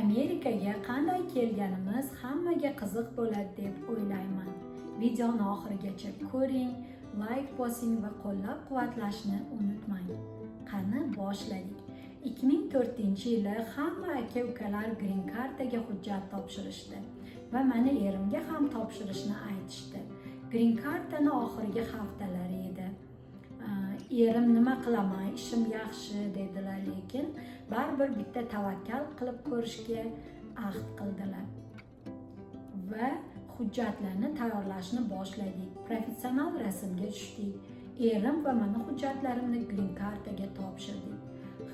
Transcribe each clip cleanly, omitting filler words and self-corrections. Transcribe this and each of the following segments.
Amerikaga qanday kelganimiz hammaga qiziq bo'ladi deb o'ylayman. Videoni oxirigacha ko'ring, layk bosing va qo'llab-quvvatlashni unutmang. Qani boshladik. 2004-yili hamma aka-ukalar green kartaga hujjat topshirishdi va mani erimga ham topshirishni aytishdi. Green kartani oxirgi haftalari edi. Erim nima qilaman, ishim yaxshi dedilar, lekin baribir bitta tavakkal qilib ko'rishga ahd qildilar. Va hujjatlarni tayyorlashni boshladik. Professional rasmga tushdik. Erim va mani hujjatlarimni green kartaga topshirdik.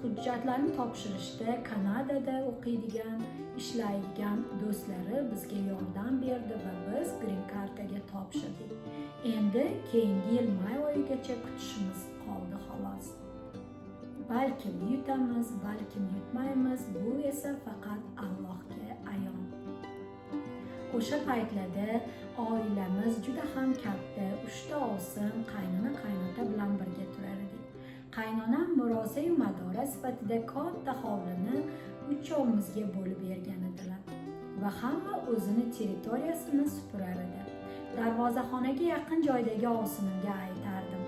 Hujjatlarni topshirishda Kanadada o'qiydigan, ishlaydigan do'stlari bizga yordam berdi va biz green kartaga topshirdik. Endi keyingi yil may oyigacha kutishimiz qoldi xolos. Balkim yutamiz, balkim yutmaymiz, bu esa faqat Allohga ayon. O'sha paytlarda oilamiz juda ham katta, 3 ta ovsin, qaynona qaynota bilan birga turar edik. Qaynonam murosa-yu madora sifatida katta hovlini uchovimizga bo'lib bergan edilar va hamma o'zini territoriyasini supurar edi. Darvozaxonaga yaqin joydagi ovsinimga aytardim.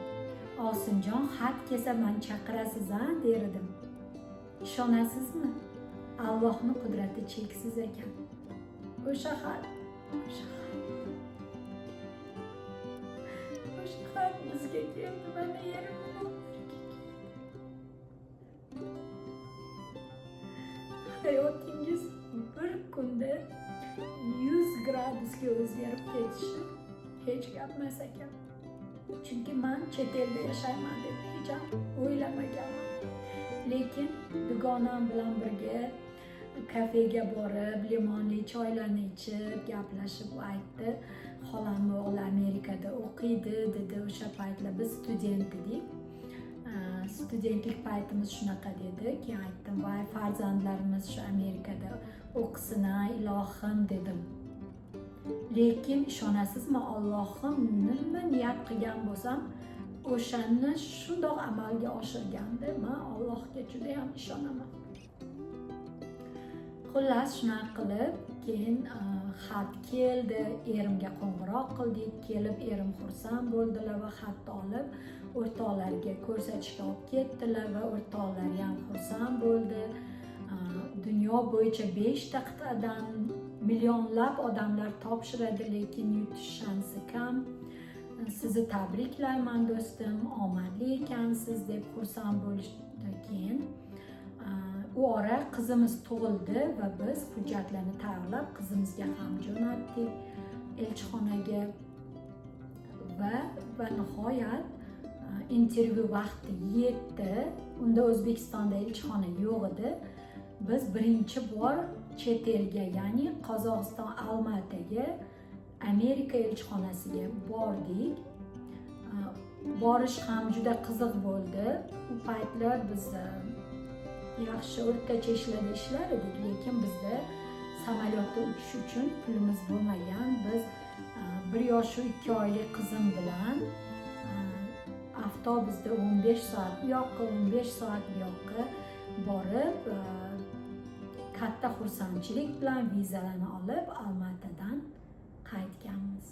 Ovsinjon, xat kelsa meni chaqirasiz-a der edim. Ishonasizmi? Allohning qudrati cheksiz ekan. O'sha xat, o'sha xat. O'sha xat bizga keldi, mani erimni oldlariga keldi. Hayotingiz bir kunda 100 gradusga o'zgarib ketishi hech gap emas ekan. Chunki men chet elda yashayman deb hech ham o'ylamaganman. Lekin dugonam bilan birga kafega borib, limonli choylarni ichib, gaplashib aytdi. Xolamni o'g'li Amerikada o'qiydi dedi. O'sha paytlar biz student edik. Studentlik paytimiz shunaqa dedi. Keyin aytdim, voy farzandlarimiz shu Amerikada o'qisin, ilohim dedim. Lekin ishonasizmi, Allohim nima niyat qilgan bo'lsam, o'shani shundoq amalga oshirgandi. Men Allohga juda ham ishonaman. Xullas, shunaqa qilib, keyin xat keldi, erimga qo'ng'iroq qildik, kelib erim xursand bo'ldilar va xatni olib o'rtoqlariga ko'rsatishga olib ketdilar va o'rtoqlari ham xursand bo'ldi. Dunyo bo'yicha 5 ta qit'adan millionlab odamlar topshiradi, lekin yutish shansi kam. Sizni tabriklayman do'stim, omadli ekansiz deb xursand bo'lishdi. Keyin u ora qizimiz tug'ildi va biz hujjatlarni tayyorlab qizimizga ham jo'natdik elchixonaga va nihoyat intervyu vaqti yetdi. Unda O'zbekistonda elchixona yo'q edi. Biz birinchi bor chet elga, ya'ni Qozog'iston Almataga, Amerika elchixonasiga bordik. Borish ham juda qiziq bo'ldi. U paytlar biz yaxshi o'rtacha ishlarda ishlar edik, lekin bizda samolyotda uchish uchun pulimiz bo'lmagan. Biz 1 yosh 2 oylik qizim bilan avtobusda 15 soat u yoqqa, 15 soat bu yoqqa borib, katta xursandchilik bilan vizalarni olib Almatadan qaytganmiz.